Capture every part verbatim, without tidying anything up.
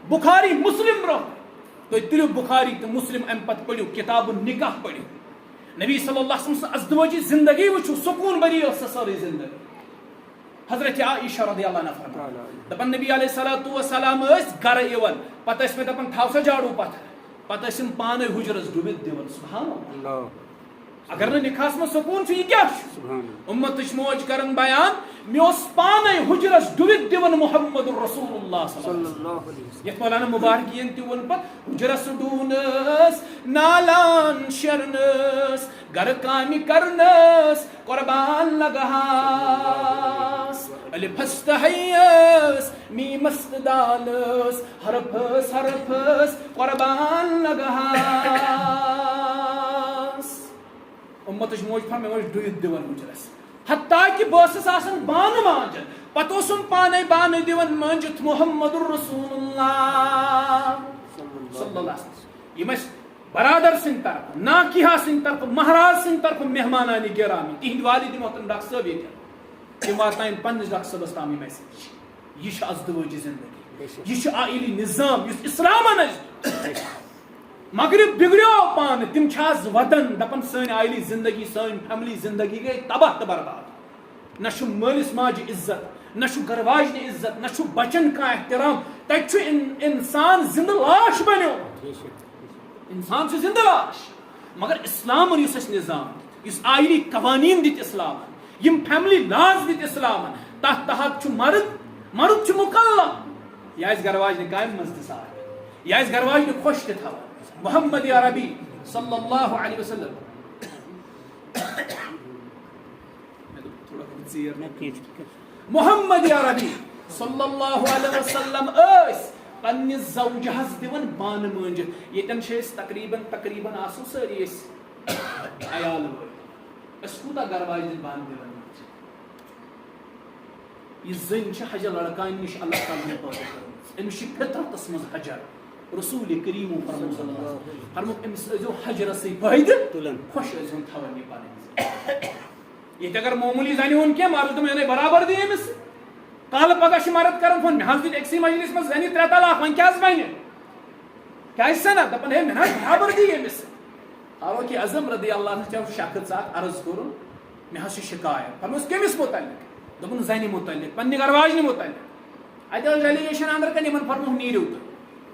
بخاری مسلم برونٛہہ۔ تُہۍ تُلِو بخاری تہٕ مسلم، امہِ پتہٕ پٔرِو کتاب النکاح پٔرِو۔ نبی صلی اللہ علیہ وسلم سٕنٛز ازدواجی زندگی وٕچھِو، سکوٗن بھری ٲس سۄ سٲرٕے زندگی۔ حضرت عائشہ رضی اللہ عنہا فرماوان، دپان نبی علیہ الصلوۃ والسلام ٲسۍ گرٕ یِوان، پتہٕ ٲسۍ مےٚ دپان، "تھاو سا جاڑو پتھر"، پتہٕ ٲسۍ یِم پانے حجرس ڈُبِتھ دِوان۔ سبحان اللہ۔ اللہ۔ اگر نہٕ نکاحس منٛز سکوٗن چھُ، یہِ کیٛاہ چھُ؟ سبحان اللہ۔ امتٕچ موج کرن بیان، مےٚ اوس پانے حجرس ڈُبِتھ دِوان محمد رسول اللہ صلی اللہ علیہ وسلم۔ صلی اللہ علیہ وسلم۔ یتھ مولانا مبارکین تہِ ووٚن پتہٕ، حجرس ڈوٗنس، نالان شیرنس، گرٕ کامہِ کرنس قربان لگہاس۔ الفس تہٕ حیس، میمس تہٕ دالس، حرفس حرفس قربان لگہاس۔ امتٕچ موج فرماوان، مےٚ اوس ڈُیِتھ دِوان حجرس۔ حتیٰ کہ بہٕ ٲسٕس آسان بانہٕ مانجان، پتہٕ اوسُم پانے بانہٕ دِوان مٲنجِتھ محمد رسول اللہ صلی اللہ علیہ وسلم۔ یِم ٲسۍ برادر سٕنٛدِ طرفہٕ، ناکیہ سٕنٛدِ طرفہٕ، مہراز سٕنٛدِ طرفہٕ مہمانان گرامی، تِہنٛدۍ والد محترم ڈاکٹر صٲب ییٚتہِ۔ تِم واتناون پننِس ڈاکٹر صٲبس تام یہِ میسیج۔ یہِ چھِ ازدوٲجی زندگی، بے شک۔ یہِ چھُ عائلی نظام یُس اسلامن اَسہِ دیُت۔ بے شک۔ مغرب بگڑیو پانہٕ، تِم چھِ آز ودان، دپان سٲنۍ عائلی زندگی، سٲنۍ فیملی زندگی گٔے تباہ تہٕ برباد۔ نہ چھُ مٲلِس ماجہِ عزت، نہ چھُ گرٕ واجنہِ عزت، نہ چھُ بچن کانٛہہ احترام۔ تتہِ چھُ ان-، انسان زندٕ لاش بنیومُت۔ بے شک۔ انسان چھُ زندٕ لاش۔ مگر اسلامن یُس اَسہِ نظام دیُت، یُس عائلی قوانین دِتۍ اسلامن، یِم فیملی لاز دِتۍ اسلامن، تتھ تحت چھُ مرد، مرد چھُ مکلف۔ یہِ آسہِ گرٕ واجنہِ کامہِ منٛز تہِ ساران، یہِ آسہِ گرٕ واجنہِ خۄش تہِ تھاوان۔ محمد عربی صلی اللہ علیہ وسلم، مےٚ دوٚپ تھوڑا کم ژیر۔ نہ، کینٛہہ چھُنہٕ، کینٛہہ چھُنہٕ۔ محمد عربی صلی اللہ علیہ وسلم ٲسۍ پننِس زوجہس دِوان بانہٕ مٲنجِتھ۔ ییٚتٮ۪ن چھِ أسۍ تقریباً، تقریباً آسو سٲری أسۍ عیال وٲلۍ۔ أسۍ کوٗتاہ گرٕ واجنہِ بانہٕ دِوان مٲنجِتھ؟ یہِ زٔنۍ چھِ حجر لڑکانہِ نِش اللہ تعالیٰ ہن پٲدٕ کٔرمٕژ۔ أمِس چھِ فطرتس منٛز حجر۔ رسول کریم فرموو صلی اللہ علیہ وسلم، فرموو، أمِس ٲسۍزیو حجرسٕے فٲیدٕ تُلان۔ خۄش ٲسۍزیون تھاوان یہِ پنٕنۍ زٔنۍ۔ ییٚتہِ اگر معموٗلی زنہِ ہُنٛد کینٛہہ، مرد دوٚپُن، "ہے، برابر دی أمِس۔" کالہٕ پگاہ چھِ مرد کران فون، "مےٚ حظ دِتۍ أکسٕے مجلس منٛز زنہِ ترٛےٚ طلاق، وۄنۍ کیٛاہ حظ بنہِ؟ کیٛازِ سنا؟" دپان، "ہے، مےٚ نہ حظ برابر دی أمِس۔" فاروق اعظم رضی اللہ عنہ چھُ شخص اکھ عرض کوٚرُن، "مےٚ حظ چھِ شکایت۔" فرموس، "کٔمِس متعلق؟" دوٚپُن، "زنہِ متعلق، پننہِ گرٕ واجنہِ متعلق۔" اتہِ ٲس ڈیلیگیشن اندر کن، یِمن فرمووُکھ، "نیٖرِو تُہۍ۔"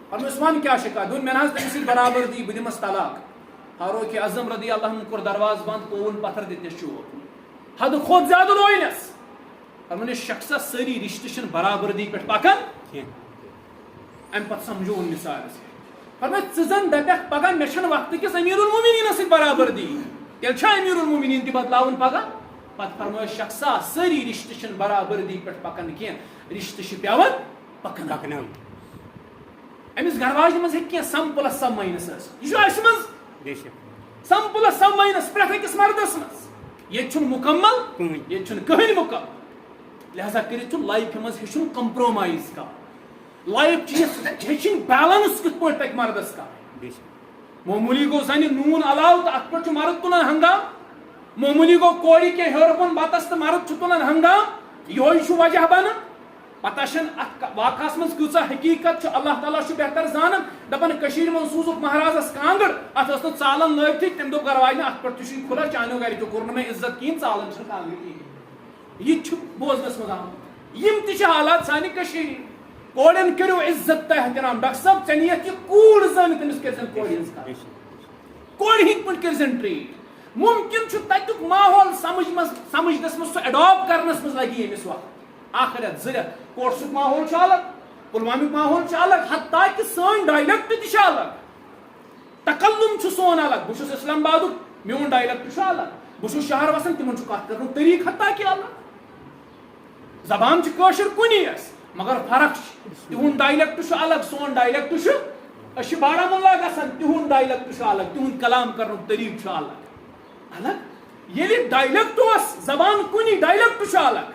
فرموس، "وۄنۍ کیٛاہ چھِ کتھ؟" دوٚپُن، "مےٚ نہ حظ تٔمِس سۭتۍ برابردی، بہٕ دِمس طلاق۔" فاروق اعظم رضی اللہ عنہ کوٚر دروازٕ بند، پووُن پتھر، دِتنس چوب۔ حدٕ کھۄتہٕ زیادٕ روینس۔ فرمووُن، "یہِ شخصس سٲری رشتہٕ چھِنہٕ برابردی پٮ۪ٹھ پکان کینٛہہ۔" امہِ پتہٕ سمجھووُن مثالس۔ فرمٲے، ژٕ زن دپکھ پگاہ، "مےٚ چھنہٕ وقتہٕ کِس امیر المومنینس سۭتۍ برابردی"، تیٚلہِ چھا امیر المومنین تہِ بدلاوُن پگاہ؟ پتہٕ فرمٲے، "شخصا، سٲری رشتہٕ چھِنہٕ برابردی پٮ۪ٹھ پکان کینٛہہ، رشتہٕ چھِ پٮ۪وان پکناوٕنۍ۔" پکناوٕنۍ۔ أمِس گرٕ واجنہِ منٛز ہیٚکہِ کینٛہہ سم پلس سم ماینس ٲسِتھ، یہِ چھُ اَسہِ منٛز۔ بے شک۔ سم پلس سم ماینس پرٛٮ۪تھ أکِس مردس منٛز۔ ییٚتہِ چھُنہٕ مُکمل، کٕہٕنۍ۔ ییٚتہِ چھُنہٕ کٕہٕنۍ مُکمل۔ لہذا کٔرِتھ چھُ لایفہِ منٛز ہیٚچھُن compromise کرُن۔ لایف چھِ یہِ ہیٚچھِنۍ balance کِتھ پٲٹھۍ پکہِ مردس کرٕنۍ۔ بے شک۔ معموٗلی گوٚو زنہِ نوٗن علاوٕ تہٕ اتھ پٮ۪ٹھ چھُ مرد تُلان ہنگام۔ معموٗلی گوٚو کورِ کینٛہہ ہیوٚر بۄن بتس تہٕ مرد چھُ تُلان ہنگام۔ یِہوٚے چھُ وجہ بنان۔ پتہ چھَنہٕ اتھ کا-، واقعس منٛز کۭژاہ حقیقت چھِ، اللہ تعالیٰ چھُ بہتر زانان۔ دپان، کٔشیٖرِ منٛز سوٗزُکھ مہرازس کانٛگٕر، اتھ ٲس نہٕ ژالن لٲگتھٕے، تٔمۍ دوٚپ گرٕ واجنہِ، "اتھ پٮ۪ٹھ تہِ چھُے کھُلا، چانیو گرِکیو کوٚر نہٕ مےٚ عزت کِہیٖنۍ، ژالن چھَنہٕ کانٛگٕر کِہیٖنۍ۔" یہِ تہِ چھُ بوزنس منٛز آمُت۔ یِم تہِ چھِ حالات سانہِ کٔشیٖرِ۔ کورٮ۪ن کٔرِو عزت تہٕ احترام۔ ڈاکٹر صٲب، ژےٚ نِیَتھ یہِ کوٗر زٲنِتھ، تٔمِس کٔرۍزٮ۪ن کورِ ہٕنٛز کتھ۔ کورِ ہٕنٛدۍ پٲٹھۍ کٔرۍزٮ۪ن treat۔ مُمکِن چھُ تَتیُک ماحول سمجھ منٛز، سمجھنس منٛز، سُہ adopt کرنس منٛز لگہِ ییٚمِس وقت۔ اکھ رٮ۪تھ، زٕ رٮ۪تھ۔ کورسُک ماحول چھُ الگ، پُلوامیُک ماحول چھُ الگ، حتیٰ کہِ سٲنۍ dialect تہِ چھِ الگ۔ تکلم چھُ سون الگ۔ بہٕ چھُس اسلام آبادُک، میون dialect چھُ الگ۔ بہٕ چھُس شہر وسان، تِمن چھُ کتھ کرنُک طریٖقہٕ حتیٰ کہِ الگ۔ زبان چھِ کٲشِر کُنی یٲژ، مگر فرق چھِ۔ تِہُنٛد dialect چھُ الگ، سون dialect چھُ۔ أسۍ چھِ بارہمولہ گژھان، تِہُنٛد dialect چھُ الگ، تِہُنٛد کلام کرنُک طریٖقہٕ چھُ الگ۔ الگ؟ ییٚلہِ dialect اوس، زبان کُنی، dialect چھُ الگ۔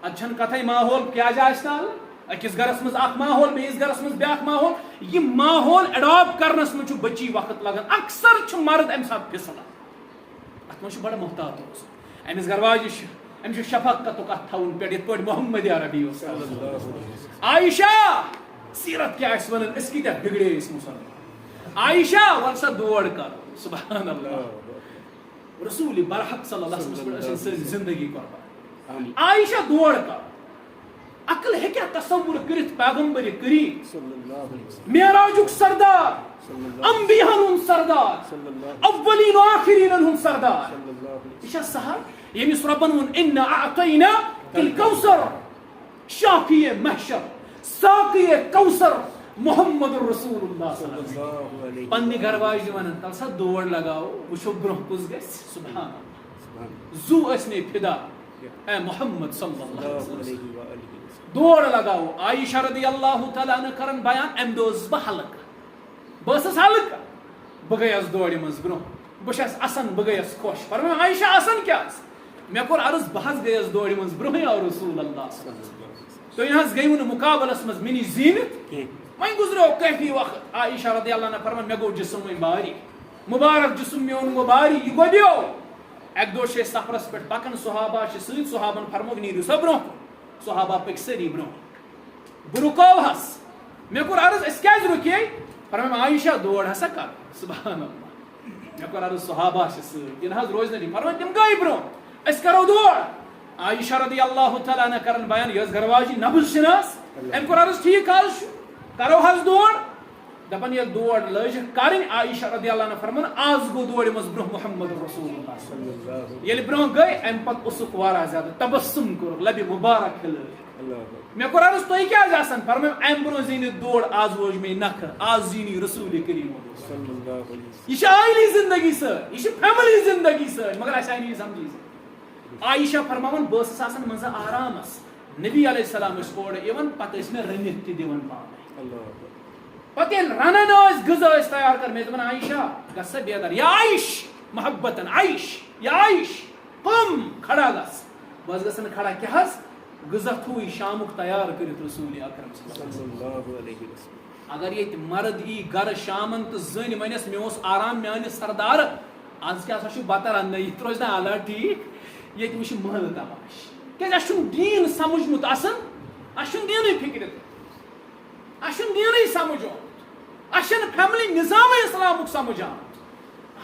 اتھ چھنہٕ کتھے ماحول کیازِ آسہِ نہٕ الگ۔ أکِس گرس منٛز اکھ ماحول، بیٚیِس گرس منٛز بیٛاکھ ماحول۔ یہِ ماحول adopt کرنس منٛز چھُ بچی وقت لگان۔ اکثر چھُ مرد امہِ ساتہٕ پھسان۔ اتھ منٛز چھُ بڑٕ محتاط روزُن۔ أمِس گرواجہِ چھُ، أمِس چھُ شفقتُک اتھ تھاوُن پٮ۪ٹھ، یِتھ پٲٹھۍ محمد عربی اوس تھاوان۔ عائشہ، سیرت کیٛاہ آسہِ ونان، أسۍ کۭتیٛاہ بِگڑے أسۍ مُسلمان۔ عائشہ، وَل سا دور کر۔ سبحان اللہ۔ رسول برحق صلی اللہ علیہ وسلم پٮ۪ٹھ ٲسِن سٲنۍ زندگی قربان۔ عائشہ، دور کر۔ عقل ہیٚکیٛاہ تصور کٔرِتھ پیغمبر کریم، معراجُک سردار، انبیاہن ہُنٛد سردار، اولین و آخرینن ہُنٛد سردار؟ یہِ چھا سہل؟ ییٚمِس رۄبن ووٚن، "انا اعطیناک الکوثر"، شافی محشر، ساقی کوثر، محمد رسول اللہ صلی اللہ علیہ وسلم۔ پننہِ گرٕ واجنہِ ونان، "تل سا دور لگاو، وٕچھو برونٛہہ کُس گژھِ۔" سبحان اللہ۔ زُو ٲسۍ مےٚ فدا، اے محمد صلی اللہ علیہ وسلم۔ دور لگاو۔ عائشہ رضی اللہ تعالیٰ عنہ کرن بیان، امہِ دۄہ ٲسٕس بہٕ ہلکہٕ۔ بہٕ ٲسٕس ہلکہٕ۔ بہٕ گٔیَس دورِ منٛز برونٛہہ۔ بہٕ چھَس اَسان، بہٕ گٔیَس خۄش۔ فرمٲو، "عائشہ، اَسان کیٛاہ آسہِ؟" مےٚ کوٚر عرض، "بہٕ حظ گٔیَس دورِ منٛز برونٛہٕے، یا رسول اللہ صلی اللہ علیہ وسلم۔ تُہۍ نہ حظ گٔیوٕ نہٕ مُقابلَس منٛز مےٚ نِش زیٖنِتھ کینٛہہ۔" وۄنۍ گُزریو کٲفی وقت۔ عائشہ رضی اللہ عنہا فرمان، مےٚ گوٚو جسم وۄنۍ باری۔ مُبارک جسم میون گوٚو باری، یہِ گۄبیو۔ اَکہِ دۄہ چھِ أسۍ سفرَس پٮ۪ٹھ پَکان، صحابہ چھِ سۭتۍ، صحابن فرمووُکھ، "نیٖرِو سا برونٛہہ کُن۔" صحابہ پٔکۍ سٲری برونٛہہ۔ بہٕ رُکووہس۔ مےٚ کوٚر عرض، "أسۍ کیٛازِ رُکے؟" فرمٲوِم، "عائشہ، دور ہسا کر۔" سبحان اللہ۔ مےٚ کوٚر عرض، "صحابہ چھِ سۭتۍ، یہِ نہ حظ روزِ نہٕ ٹھیٖک۔" فرمٲوِم، "تِم گٔے برونٛہہ، أسۍ کرو دور۔" عائشہ رضی اللہ تعالیٰ عنہا کرن بیان، یہِ ٲس گرٕ واجنۍ نبض شناس۔ أمۍ کوٚر عرض، "ٹھیٖک حظ چھُ، کرو حظ دور۔" دپان، ییٚلہِ دور لٲج کرٕنۍ، عائشہ رضی اللہ عنہا فرمان، "آز گوٚو دورِ منٛز برونٛہہ محمد رسول اللہ صلی اللہ علیہ وسلم۔" ییٚلہِ برونٛہہ گٔے، اَمہِ پتہٕ اوسُکھ واریاہ زیادٕ تبسم کوٚرُکھ، لبہِ مبارک ہلٲے۔ مےٚ کوٚر عرض، "تُہۍ کیٛازِ آسان؟" فرمٲو، "اَمہِ برونٛہہ زیٖنِتھ دور، آز ووج مےٚ نکھٕ، آز زیٖنی رسول کریم۔" یہِ چھِ عائلی زندگی سۭتۍ، یہِ چھِ فیملی زندگی سۭتۍ، مگر اَسہِ آیہِ نہٕ یہِ سمجھی۔ عائشہ فرماوان، بہٕ ٲسٕس آسان منٛزٕ آرامس، نبی علیہ السلام ٲسۍ اورٕ یِوان، پتہٕ ٲسۍ مےٚ رٔنِتھ تہِ دِوان پانے۔ پتہٕ ییٚلہِ رنان ٲسۍ، غذا ٲسۍ تیار کران، مےٚ ٲسۍ دپان، "عائشہ، گژھ سا بیدار، یا عائش، محبتن، عائش، یا عائش، قم، کھڑا گژھ۔" بہٕ حظ گژھٕ نہٕ کھڑا، کیٛاہ حظ؟ غذا تھووُے شامُک تیار کٔرِتھ رسول اکرم صلی اللہ علیہ وسلم۔ اگر ییٚتہِ مرد یی گرٕ شامن تہٕ زٔنۍ ونٮ۪س، "مےٚ اوس آرام میانہِ سردارٕ، از کیٛاہ سا چھُ بتہٕ رننَے، یہِ تہِ روزِ نہٕ حالات ٹھیٖک، ییٚتہِ وٕچھِ محلہٕ تماش۔" کیٛازِ اَسہِ چھُنہٕ دیٖن سمجھمُت آسان، اَسہِ چھُنہٕ دیٖنٕے فِکرِ۔ اَسہِ چھُنہٕ دیٖنٕے سمجھ آمُت۔ اَسہِ چھُنہٕ فیملی نظامٕے اسلامُک سمجھ آمُت۔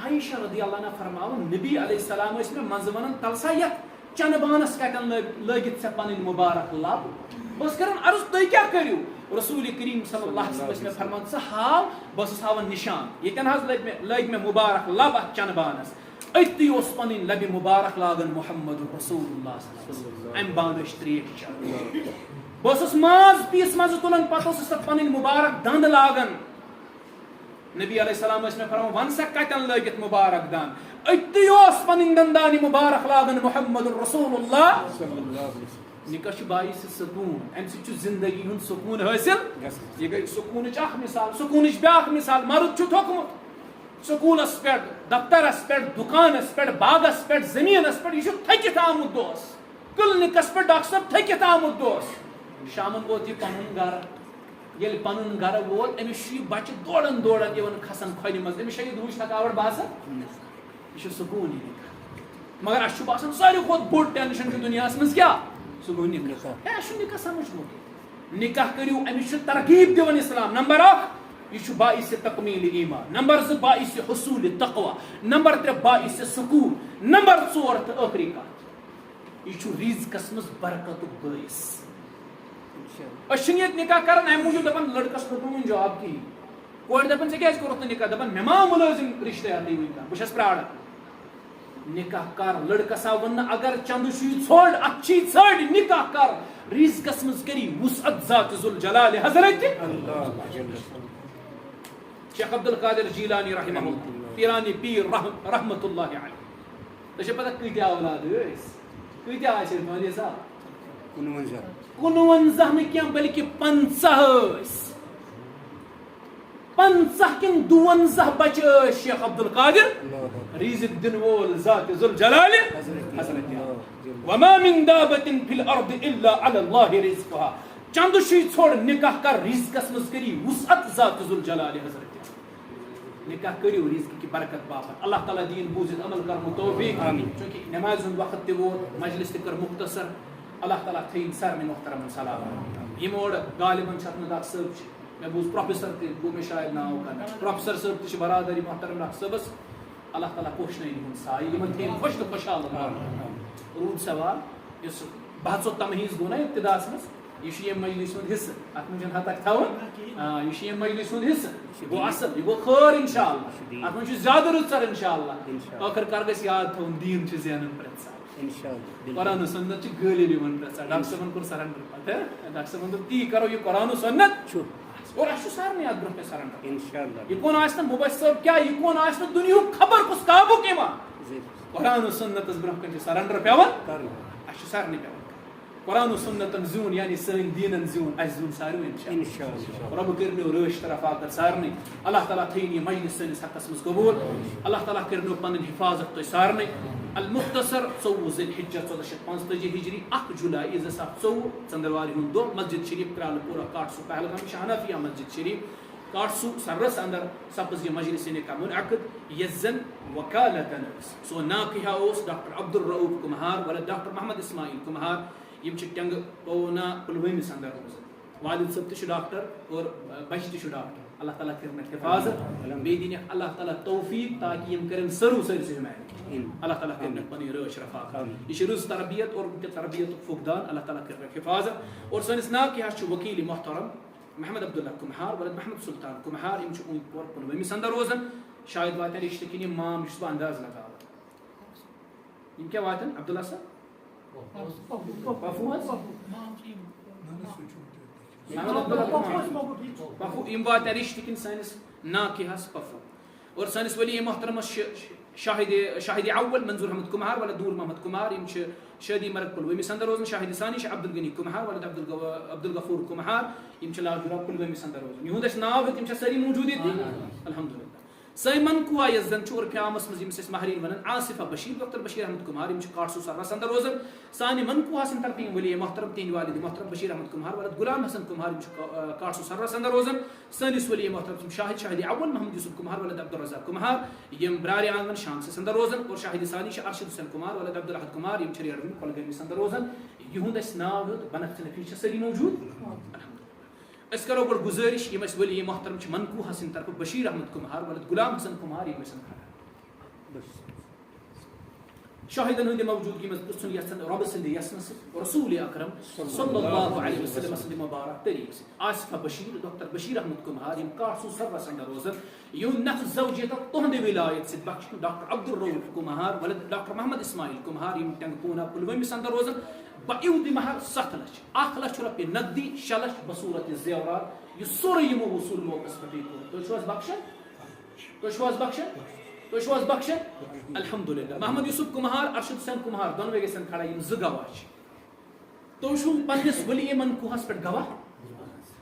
عائشہ رضی اللہ عنہا فرماوُن، نبی علیہ السلام ٲسۍ مےٚ منٛزٕ وَنان، "تَلہٕ سا یَتھ چَنہٕ بانَس کَتٮ۪ن لٲ-، لٲگِتھ ژےٚ پَنٕنۍ مُبارک لَب؟" بہٕ ٲسٕس کَران عرض، "تُہۍ کیٛاہ کٔرِو؟" رسول کریم صلی اللہ علیہ وسلم ٲسۍ مےٚ فرمان، "ژٕ ہاو۔" بہٕ ٲسٕس ہاوان نِشان۔ ییٚتٮ۪ن حظ لٲگۍ مےٚ، لٲگۍ مےٚ مُبارک لَب اَتھ چَنہٕ بانَس۔ أتھی اوس پنٕنۍ لبہِ مبارک لاگان محمد رسول اللہ صلی اللہ علیہ وسلم۔ امہِ بعد ٲسۍ تریش چٮ۪وان۔ بہٕ اوسُس ماز پیٖس منٛزٕ تُلان، پتہٕ اوسُس تتھ پنٕنۍ مبارک دند لاگان۔ نبی علیہ السلام ٲسۍ مےٚ فرماوان، "وَن سا کتٮ۪ن لٲگِتھ مبارک دند؟" أتھی اوس پنٕنۍ دندانہِ مبارک لاگان محمد رسول اللہ۔ نکاح چھُ باعث سکوٗن، امہِ سۭتۍ چھُ زندگی ہُنٛد سکوٗن حٲصِل۔ یہِ گٔے سکوٗنٕچ اکھ مثال۔ سکوٗنٕچ بیٛاکھ مثال، مرد چھُ تھوٚکمُت۔ سکوٗلس پٮ۪ٹھ، دفترس پٮ۪ٹھ، دُکانس پٮ۪ٹھ، باغس پٮ۪ٹھ، زٔمیٖنس پٮ۪ٹھ، یہِ چھُ تھٔکِتھ آمُت دۄہس۔ کلنِکس پٮ۪ٹھ ڈاکٹر صٲب تھٔکِتھ آمُت دۄہس۔ شامن ووت یہِ پنُن گرٕ۔ ییٚلہِ پنُن گرٕ ووت، أمِس چھُ یہِ بچہِ دوران دوران یِوان کھسان کھۄنہِ منٛز۔ أمِس چھا یہِ دُہٕچ تھکاوٹ باسان؟ یہِ چھُ سکوٗن یہِ نِکاح۔ مگر اَسہِ چھُ باسان ساروی کھۄتہٕ بوٚڑ ٹینشن چھُ دُنیاہس منٛز کیٛاہ؟ سُہ گوٚو نِکاح۔ ہے، اَسہِ چھُ نِکاح سمجھ موٚکمُت۔ نکاح کٔرِو، أمِس چھُ ترغیب دِوان اسلام۔ نمبر اکھ، یہِ چھُ باعث تکمیل ایمان۔ نمبر زٕ، باعث حصول تقوی۔ نمبر ترٛےٚ، باعث سکون۔ نمبر ژور تہٕ ٲخری کتھ، یہِ چھُ رزقس منٛز برکتُک بٲعث۔ أسۍ چھِنہٕ ییٚتہِ نکاح کران امہِ موٗجوٗب دپان لڑکس کھوٚت نہٕ وُنہِ جاب کِہیٖنۍ۔ کورِ دپان، "ژےٚ کیٛازِ کوٚرُتھ نہٕ نکاح؟" دپان، "مےٚ ما مُلٲزم رشتہٕ ہیتٕے وُنہِ کانٛہہ، بہٕ چھَس پراران۔" نکاح کر، لڑکس آو وننہٕ، اگر چندٕ چھُے ژھوٚڑ، اتھ چھُے ژھٔڑ، نکاح کر۔ رزقس منٛز کری وسعت ذات ذوالجلال حضرت۔ شیخ عبدالقادر جیلانی رحمہ اللہ، پیرانی پیر رحم-، رحمت اللہ علیہ۔ تۄہہِ چھا پتہ کۭتیاہ اولاد ٲسۍ؟ کۭتیاہ آسہِ عرفان صاحب؟ کُنوَنزاہ۔ کُنوَنزاہ نہٕ کینٛہہ، بلکہِ پنٛژاہ ٲسۍ۔ پنٛژاہ کِنہٕ دُوَنزاہ بچہِ ٲسۍ شیخ عبدالقادر۔ رزق دِنہٕ وول ذات ذوالجلال۔ حضرت۔ وما من دابة في الأرض إلا على الله رزقها۔ چندٕ چھُے ژھوٚڑ، نکاح کر، رزقس منٛز کری وسعت ذات ذوالجلال حضرت۔ نکاح کٔرِو رزق کہِ برکت باپتھ۔ اللہ تعالیٰ دِیِن بوٗزِتھ عمل کرنُک توفیق۔ آمین۔ چونکہ نمازِ ہُنٛد وقت تہِ ووت، مجلس تہِ کٔر مختصر۔ اللہ تعالیٰ تھٲیِن سارنٕے محترمن سلامت۔ یِم اورٕ غالباً چھِ اتھ منٛز اکھ صٲب چھِ۔ مےٚ بوٗز پروفیسر تہِ گوٚو مےٚ شاید ناو کنہٕ۔ پروفیسر صٲب تہِ چھِ برادری محترم ڈاکٹر صٲبس۔ اللہ تعالیٰ پوشنٲیِن یِہُنٛد سایہِ، یِمن تھٲیِن خۄش تہٕ خۄشحال۔ روٗد سوال، یُس بہٕ ژوٚت تمہیٖز گوٚو نا ابتداہس منٛز، یہِ چھُ ییٚمہِ مجلسہِ ہُنٛد حصہٕ۔ اتھ منٛز چھُنہٕ ہتک تھاوُن۔ آ، یہِ چھُ ییٚمہِ مجلسہِ ہُنٛد حصہٕ۔ یہِ گوٚو اصل، یہِ گوٚو خٲر انشاءاللہ۔ اتھ منٛز چھُ زیادٕ رٕژر انشاءاللہ۔ ٲخٕر کار گژھِ یاد تھاوُن، دیٖن چھُ زینان پرٛٮ۪تھ ساتہٕ۔ قرآن و سنت چھِ غٲلب یِوان پرٛٮ۪تھ ساتہٕ۔ ڈاکٹر صٲبن کوٚر surrender پتہٕ، ڈاکٹر صٲبن دوٚپ، تی کرو، یہِ قرآن و سنت چھُ۔ اور اَسہِ چھُ سارنٕے اَتھ برٛونٛہہ کَنہِ surrender۔ یہِ کون آسہِ نہٕ مُبشر صٲب کیٛاہ، یہِ کون آسہِ نہٕ دُنیاہُک خبر کُس کابُک یِوان۔ قرآن و سنتس برٛونٛہہ کَنہِ چھُ surrender پٮ۪وان۔ اَسہِ چھُ سارنٕے پٮ۪وان۔ قرآن و سنتن زیوٗن، یعنی سٲنۍ دیٖنن زیوٗن، اَسہِ زیوٗن ساروٕے انشاءاللہ۔ رۄبہٕ کٔرِنو رٲچھ تہٕ رفاقت سارنٕے۔ اللہ تعالیٰ تھٲیِن یہِ مجلس سٲنِس حقس منٛز قبوٗل۔ اللہ تعالیٰ کٔرِنو پنٕنۍ حفاظت تۄہہِ سارنٕے۔ المختصر، ژوٚوُہ ذی الحجہ ژۄدہ شیٚتھ پانٛژتٲجی ہجری، اکھ جولائی زٕ ساس ژوٚوُہ، ژندروارِ ہُنٛد دۄہ، مسجد شریف کرالہٕ پورہ کاٹھ سو پہلگام، یہِ چھِ حنفیہ مسجد شریف کاٹھ سو سرس اندر سپٕز یہِ مجلس انعقاد منعقد، یس زن وکالتن ٲس۔ سون ناکحہ اوس ڈاکٹر عبدالرؤف کمہار ولد ڈاکٹر محمد اسماعیل کمہار۔ یِم چھِ ٹنگ پونا پلوٲمِس اندر روزان۔ والد صٲب تہِ چھُ ڈاکٹر اور بچہِ تہِ چھُ ڈاکٹر۔ اللہ تعالیٰ کٔرِنَکھ حفاظت۔ بیٚیہِ دِنَکھ اللہ تعالیٰ توفیٖق تاکہِ یِم کٔرِنۍ serve سٲرسٕے humanity۔ اللہ تعالیٰ کٔرِنَکھ پَنٕنۍ رٲچھ رفاقت۔ یہِ چھِ رٕژ تربیت اور وٕنکٮ۪س تربیتُک فقدان۔ اللہ تعالیٰ کٔرِنَکھ حفاظت۔ اور سٲنِس ناکحس چھُ وکیٖل محترم محمد عبداللہ کمہار ولد محمد سلطان کمہار۔ یِم چھِ اوٗنتۍ پور پلوٲمِس اندر روزان۔ شاید واتن رِشتہٕ کِنۍ یِم مام، یُس بہٕ انداز لگاوان۔ یِم کیٛاہ واتن عبداللہ صٲب؟ پفو حظ؟ محمد عبداللہ کمہار۔ پفو، یِم واتن رِشتہٕ کِنۍ سٲنِس ناکحس پفو۔ اور سٲنِس ولی محترمس چھِ شاہد، شاہد اول منظور احمد کمہار ولد نور محمد کمہار۔ یِم چھِ شادی مرگ پلوٲمِس اندر روزان۔ شاہد ثانی چھِ عبدالغنی کمہار ولد عبدالغ-، عبدالغفور کمہار۔ یِم چھِ لاجورا پلوٲمِس اندر روزان۔ یِہُنٛد اَسہِ ناو ہیوٚت، یِم چھا سٲری موجوٗد ییٚتہِ؟ الحمدللہ۔ سٲنۍ منقوہ یۄس زن چھِ عرفِ عامس منٛز ییٚمِس أسۍ ماہریٖن ونان، آصفہ بشیر، ڈاکٹر بشیر احمد کمہار، یِم چھِ کاٹھ سو سرس اندر روزان۔ سانہِ منقوہ سٕنٛدِ طرفہٕ یِم ولی محترم، تِہنٛدۍ والد محترم بشیر احمد کمہار ولد غلام حسن کمہار، یِم چھِ کا-، آ، کاٹھ سو سرس اندر روزان۔ سٲنِس ولی محترم سٕنٛدۍ شاہد، شاہد اول محمد یوسف کمہار ولد عبدالرزاق کمہار، یِم برارِ آنگن شانگسس اندر روزان۔ اور شاہد ثانی چھِ ارشد حسین کمہار ولد عبدالاحد کمہار، یِم چھِ ریڈ ونگ کۄلگٲمِس اندر روزان۔ یِہُنٛد اَسہِ ناو ہیوٚت، بنفسِ نفیس چھِ سٲری موجوٗد؟ الحمدللہ۔ أسۍ کرو گۄڈٕ گُزٲرِش، یِم اَسہِ ولی محترم چھِ منقوہ سٕنٛدِ طرفہٕ بشیر احمد کمہار ولد غلام حسن کمہار، یِم گژھن کھڑا۔ شاہدن ہٕنٛدِ موجودگی منٛز پرٛژھُن یژھن رۄبہٕ سٕنٛدِ یژنہٕ سۭتۍ، رسول اکرم صلی اللہ علیہ وسلم سٕنٛدِ مبارک طریٖقہٕ سۭتۍ۔ آصفہ بشیر، ڈاکٹر بشیر احمد کمہار، یِم کاٹھ سو سرس اندر روزان، یِہُنٛد نفس زوجیت تُہنٛدِ ولایت سۭتۍ بخشنہٕ ڈاکٹر عبدالرؤف کمہار ولد ڈاکٹر محمد اسماعیل کمہار، یِم ٹنگ پونا پلوٲمِس اندر روزان، بعیوٗدِ مہر ستھ لچھ، اکھ لچھ رۄپیہِ نقدی، شےٚ لچھ بصورت زیورات، یہِ سورُے یِمو وصوٗل موقعس پٮ۪ٹھٕے کوٚر۔ تُہۍ چھِو حظ بخشان؟ تُہۍ چھِو حظ بخشان؟ تُہۍ چھِو حظ بخشان؟ الحمدللہ۔ محمد یوسف کمہار، ارشد حسین کمہار، دۄنوَے گژھن کھڑا، یِم زٕ گواہ چھِ۔ تُہۍ چھِو پننِس ولی منقوہس پٮ۪ٹھ گواہ؟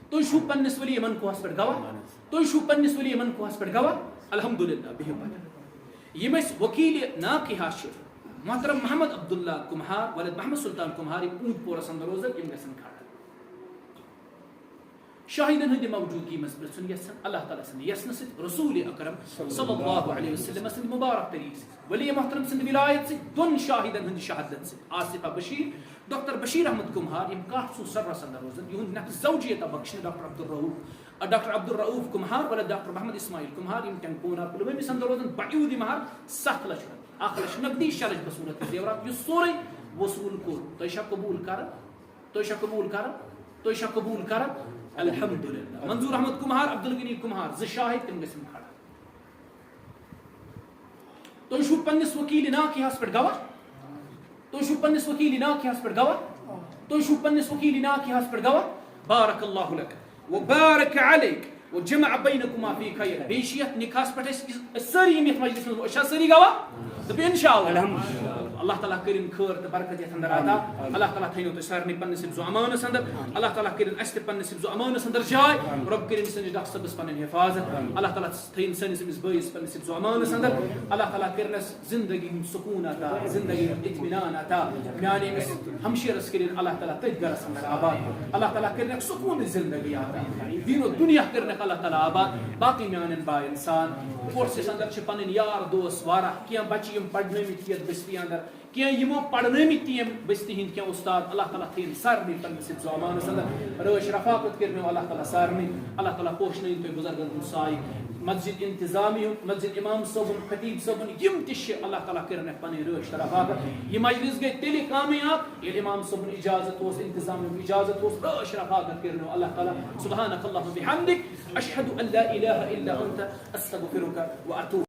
تُہۍ چھِو پننِس ولی منقوہس پٮ۪ٹھ گواہ؟ تُہۍ چھِو پننِس ولی منقوہس پٮ۪ٹھ گواہ؟ الحمدللہ، بِہِو پتہٕ۔ یِم أسۍ وکیل ناکحہ چھِ، محترم محمد عبداللہ کمہار، ولد محمد سلطان کمہار، یِم اوٗنتۍ پورس اندر روزان، یِم گژھن کھڑا۔ شاہدن ہٕنٛدِ موجودگی منٛز پرٛژھُن یژھن اللہ تعالیٰ سٕنٛدِ یژنہٕ سۭتۍ، رسول اکرم صلی اللہ علیہ وسلم سٕنٛدِ مبارک طریٖقہٕ سۭتۍ، ولی محترم سٕنٛدِ ولایت سۭتۍ، دۄن شاہدن ہٕنٛدِ شہادت سۭتۍ، آصفہ بشیر، ڈاکٹر بشیر احمد کمہار، یِم کاٹھ سو سرس اندر روزان، یِہُنٛد نفس زوجیت بخشنہٕ ڈاکٹر عبدالرؤف، ڈاکٹر عبدالرؤف کمہار ولد ڈاکٹر محمد اسماعیل کمہار، یِم ٹنگ پونا پلوٲمِس اندر روزان، بعیوٗدِ مہر ستھ لچھ رۄپیہِ، اکھ لچھ نقدی، شےٚ لچھ بصورت زیورات، یہِ سورُے وصوٗل کوٚر۔ تُہۍ چھا قبوٗل کران؟ تُہۍ چھا قبوٗل کران؟ تُہۍ چھا قبوٗل کران؟ الحمدللہ۔ منظور احمد کمہار، عبدالغنی کمہار، زٕ شاہد، تِم گژھن کھڑا۔ تُہۍ چھِو پننِس وکیل ناکحس پٮ۪ٹھ گواہ؟ تُہۍ چھِو پننِس وکیل ناکحس پٮ۪ٹھ گواہ؟ تُہۍ چھِو پننِس وکیل ناکحس پٮ۪ٹھ گواہ؟ بارک اللہ لک و بارک علیک و جمع بینکما فی خیر۔ بیٚیہِ چھِ یتھ نکاحس پٮ۪ٹھ أسۍ، أسۍ سٲری یِم یتھ مجلسس منٛز، أسۍ چھا سٲری گواہ؟ دٔپِو انشاءاللہ۔ الحمدللہ۔ اللہ تعالیٰ کٔرِن خٲر تہٕ برکت یتھ اندر عطا۔ اللہ تعالیٰ تھٲینو تُہۍ سارنٕے پننِس حفظ و امانس اندر۔ اللہ تعالیٰ کٔرِن اسہِ تہِ پننِس حفظ و امانس اندر جاے۔ رۄب کٔرِن سٲنِس ڈاکٹر صٲبس پنٕنۍ حفاظت۔ اللہ تعالیٰ تھٲیِن سٲنِس أمِس بٲیِس پننِس حفظ و امانس اندر۔ اللہ تعالیٰ کٔرِنس زندگی ہُنٛد سکوٗن عطا، زندگی ہُنٛد اطمینان عطا۔ میانہِ أمِس ہمشیرس کٔرِن اللہ تعالیٰ تٔتھۍ گرس اندر آباد۔ اللہ تعالیٰ کٔرِنکھ سکوٗنٕچ زندگی عطا۔ دیٖن و دُنیا کٔرِنکھ اللہ تعالیٰ آباد۔ باقٕے میانٮ۪ن باین سان۔ کورسس اندر چھِ پنٕنۍ یار دوس واریاہ، کینٛہہ بچہِ یِم پرنٲومٕتۍ چھِ یتھ بستی اندر، کینٛہہ یِمو پرنٲومٕتۍ تہِ یِم بستی ہٕنٛدۍ کینٛہہ استاد، اللہ تعالیٰ تھٲیِن سارنٕے پننِس حفظ و امانس اندر۔ رٲچھ رفاقت کٔرِنو اللہ تعالیٰ سارنٕے۔ اللہ تعالیٰ پوشنٲیِن تُہۍ بُزرگن ہُنٛد سایہِ۔ مسجد انتظامیہ، مسجد امام صٲبُن، خطیب صٲبُن، یِم تہِ چھِ، اللہ تعالیٰ کٔرِنَکھ پنٕنۍ رٲچھ تہٕ رفاقت۔ یہِ مجلس گٔے تیٚلہِ کامیاب ییٚلہِ امام صٲبُن اجازت اوس، انتظامیہ ہُنٛد اجازت اوس۔ رٲچھ رفاقت کٔرِنو اللہ تعالیٰ۔ سبحانک اللہم بحمدک، اشہد ان لا الہ الا انت، استغفرک و اتوب۔